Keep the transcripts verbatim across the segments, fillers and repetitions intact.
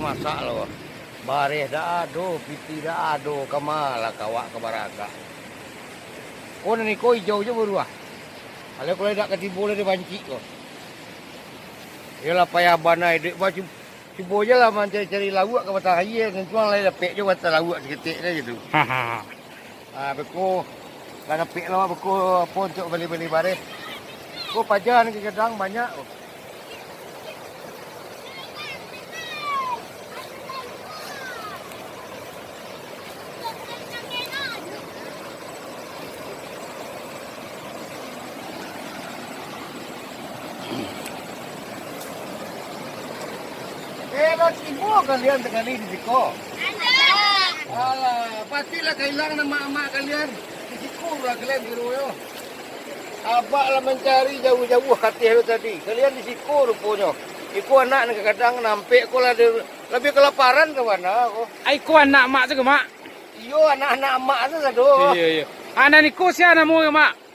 Masak lo. Bareh dak ado, piti dak ado, kama lah kawak ka baragak. Ko nan iko ijau jo baruah. Alah, kalau dak katibo lah dibancik ko. Iyolah, payah bana iduik. Bah, cu-, cubo je lah mancari-cari lauak ka batang aia, nan tuang lai dapek jo batang lauak saketek lah gitu. Ah, beko, lah dapek lo beko apo untuak bali-bali bareh. Ko paja nan gadang banyak. Eh, lah tibo kalian sakali di siko. Alah, pasti lah kailangan amak-amak kalian. Di siko lah kalian di yo. Abak lah mancari jauah-jauah kateh tu tadi. Kalian di siko ruponyo. Iko anak nan gadang nampek ko lah di, labiah kalaparan ka bana ko. Ai, ko anak mak tu ko, Mak? Iyo, anak-anak amak tu sado. Iyo, iyo. Anak niko sia namo ko, Mak?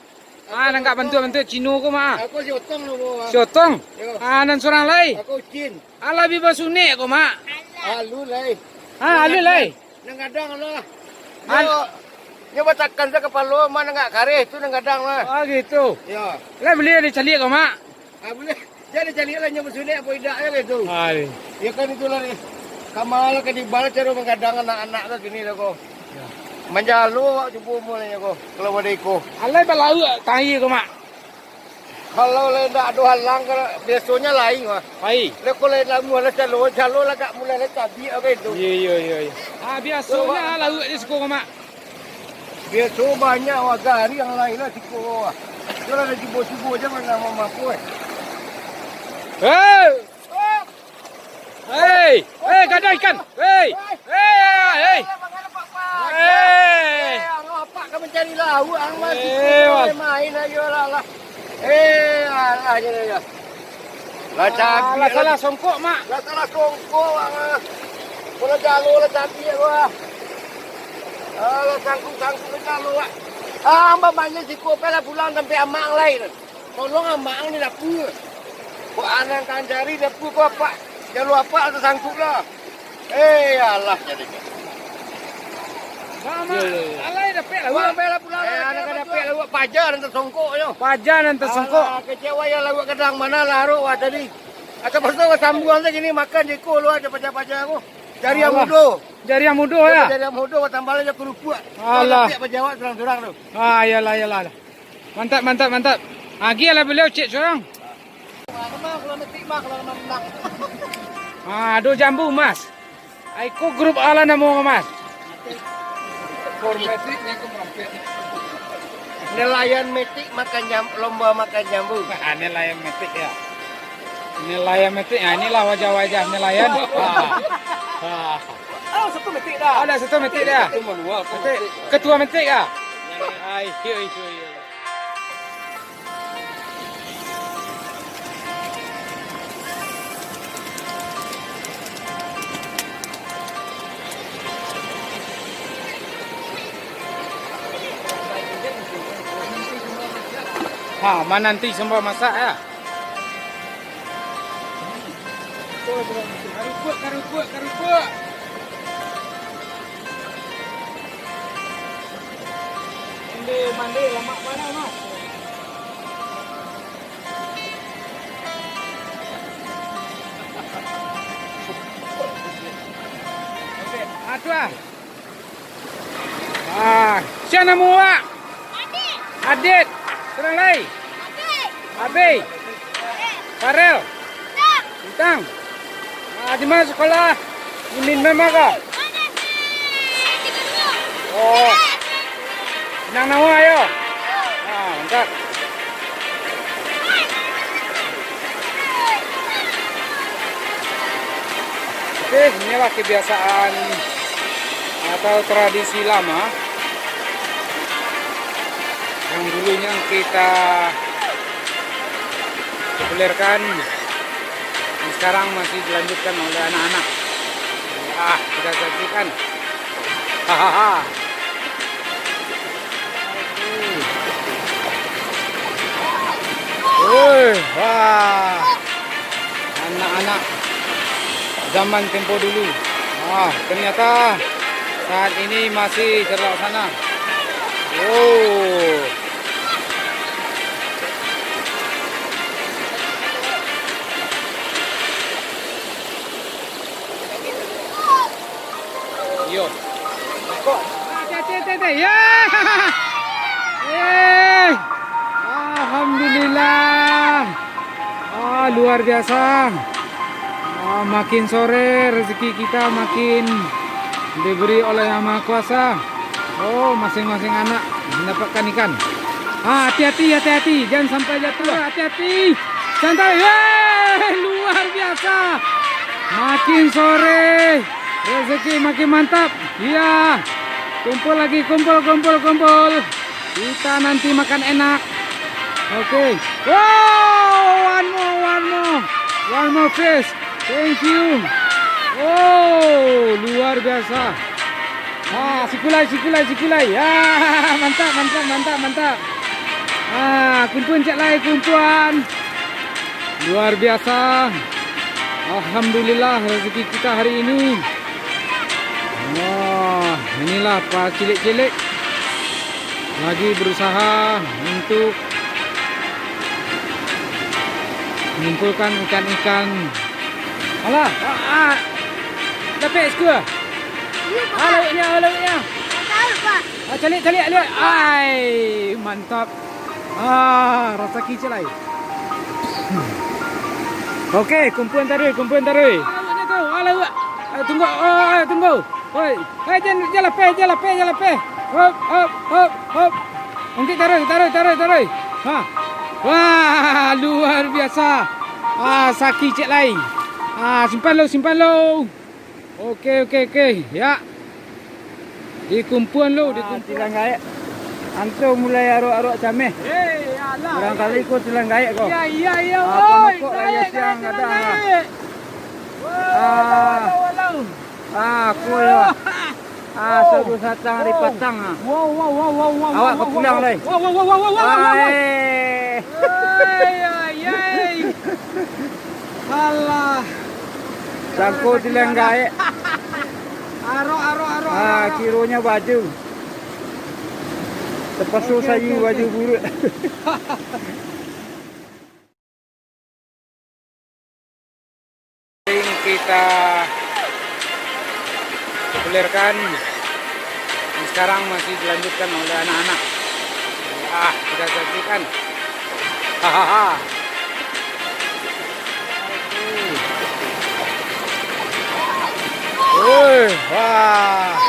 Ah, nan agak bantuak-bantuak Cino ko, Mak, ah. Aku si Otong namo, ah. Si Otong? Yo. Ah, nan surang lai? Aku Ucin. Alah, bi basunek ko, Mak. Alun lai. Ha, alun lai. Nan gadang lah. Al- Nyo, nyo batakan sa kapalo, mak nan agak kareh tu nan gadang lah. Ah, gitu. Yo. Lah buliah dicaliak ko, Mak? Ah, buliah. Jadi caliak lah nyo basunek apo indak, yo gitu. Hai. Ya kan itulah ni. Kama lah ka dibal caro manggadang anak-anak tu kini lah ko. Yo. Manjalo awak cubo mulai ko, kalau ado iko. Alai balauak tai ko, Mak. Kalau lai ndak ado halang, kalau biasonyo lain mah. Pai. Lah, kalau lai lamuah lah calo, calo lah agak mulai lah cabiak apo itu. Iyo, iyo, iyo, iyo. Ah, biasonyo lauak di siko, Mak. Biaso banyak warga ari yang lain lah siko. Itulah ado cubo-cubo je mana mampu, eh. Hei! Hei, hei, gadang ikan. Hei, hei, hei. Hei. Eh, apak ka mancari lauak, ang masih main ajo lah, lah. Eh, alah, ajo, ajo. Lah, cabi lah. Salah songkok, Mak. Lah, salah songkok, ang. Kalau jalo lah cabi ko, ah. Alah, sangkuk-sangkuk lah jalo, ah. Ah, ang bamanjek siko, apo lah pulang sampai amak ang lai. Tolong amak ang di dapua. Kok anak ang cari dapua ko apak? Jalo apak tasangkuk lah. Eh, alah, jadi. Mak, mak, alai dapek lauak. Mak, bela pulang. Eh, anak dapek lauak, paja nan tasongkok nyo. Paja nan tasongkok. Alah, kecewa ya lauak gadang, mana lah arok wah tadi. Atau pasal sambuang sajo kini makan jeko lo ajo paja-paja ko. Jari yang mudo. Jari yang mudo ya. Jari yang mudo tambah ajo kurupuak. Alah. Dapek bajawab surang-surang tu. Ah, iyalah, iyalah. Mantap, mantap, mantap. Agiah lah baliau cek surang. Ah, ado jambu, Mas. Ai, ko grup alah namo, Mas? Nelayan metik makan jam-, lomba makan jambu. Nelayan metik, ya. Nelayan metik, ya, inilah wajah-wajah nelayan. Ah. Ah. Oh, satu metik dah. Ada satu metik dah. Itu manual, satu metik. Ketua metik, ya? Ai, iyo, iyo, iyo. Ha, mananti sambah masak, ya. Karupuak, karupuak, karupuak. Mandi, mandi, lamak bana, Mas. Ah, tu ah. Ah, sia namo awak? Adit. Adit. Surang lai? Abi. Abi. Farel. Bintang. Bintang. Ah, di ma sakolah? Di Min Mema ka? Oh. Minangkabau yo. Ah, mantap. Oke, inilah kebiasaan atau tradisi lama yang dulunya kita populerkan, yang sekarang masih dilanjutkan oleh anak-anak. Ah, kita saksikan. Hahaha. Woi, wah. Anak-anak zaman tempo dulu. Ah, ternyata saat ini masih terlaksana. Oh. Iyo. Hati-hati, hati-hati. Ya. Eh. Alhamdulillah. Ah, luar biasa. Ah, makin sore rezeki kita makin diberi oleh Yang Maha Kuasa. Oh, masing-masing anak mendapatkan ikan. Ah, hati-hati, hati-hati, jangan sampai jatuh. Hati-hati. Santai. Weh, luar biasa. Makin sore, rezeki makin mantap. Iya. Kumpul lagi, kumpul, kumpul, kumpul. Kita nanti makan enak. Oke. Wow, one more, one more. One more fish. Thank you. Oh, luar biasa. Ah, sikulai, sikulai, sikulai. Ah, mantap, mantap, mantap, mantap. Ah, kumpul cek lai, kumpul. Luar biasa. Alhamdulillah, rezeki kita hari ini. Wah, inilah pacilik-cilik lagi berusaha untuk mengumpulkan ikan-ikan. Alah, ah, ah. Dapek sikua. Iyo, Pak. Ah, lauknyo, ah, lauknyo. Tak tahu, Pak. Ah, caliak, caliak, caliak. Ai, mantap. Ah, rasaki ciek lai. Oke, kumpuan taruih, kumpuan taruih. Ah, lauknyo tu, ah, lauk. Ah, tunggu, ah, tunggu. Oi, eh, jan, jan lapeh, jan lapeh, jan lapeh. Hop, hop, hop, hop. Ungkik taruih, taruih, taruih, taruih. Ha. Wah, luar biasa. Ah, saki ciek lai. Ah, simpan lo, simpan lo. Oke, oke, oke. Ya. Dikumpuan lo, ah, dikumpuan. Tilang gaek. Anto mulai arok-arok cameh. Hei, alah, barangkali hei. Ko tilang gaek ko. Iya, iya, iya, ah, oi, panokok gaek, raya siang gaek, kadang, tilang ah. Gaek. Woi, ah. Lalau, lalau. Ah, ko yo. Ah, saduo satang ari patang, ah. Wow, wow, wow, wow, wow. Awak ka pulang lai. Wow, wow, wow, wow, wow, wow, wow. Ai. Ai, ai, ai. Alah. Sangko tilang gaek. Arok, arok, arok, ah, arok, arok. Kironyo baju. Terpakso sayu baju buruak. Kita populerkan. Dan sekarang masih dilanjutkan oleh anak-anak. Ah, kita saksikan. Hahaha. Woi, wah.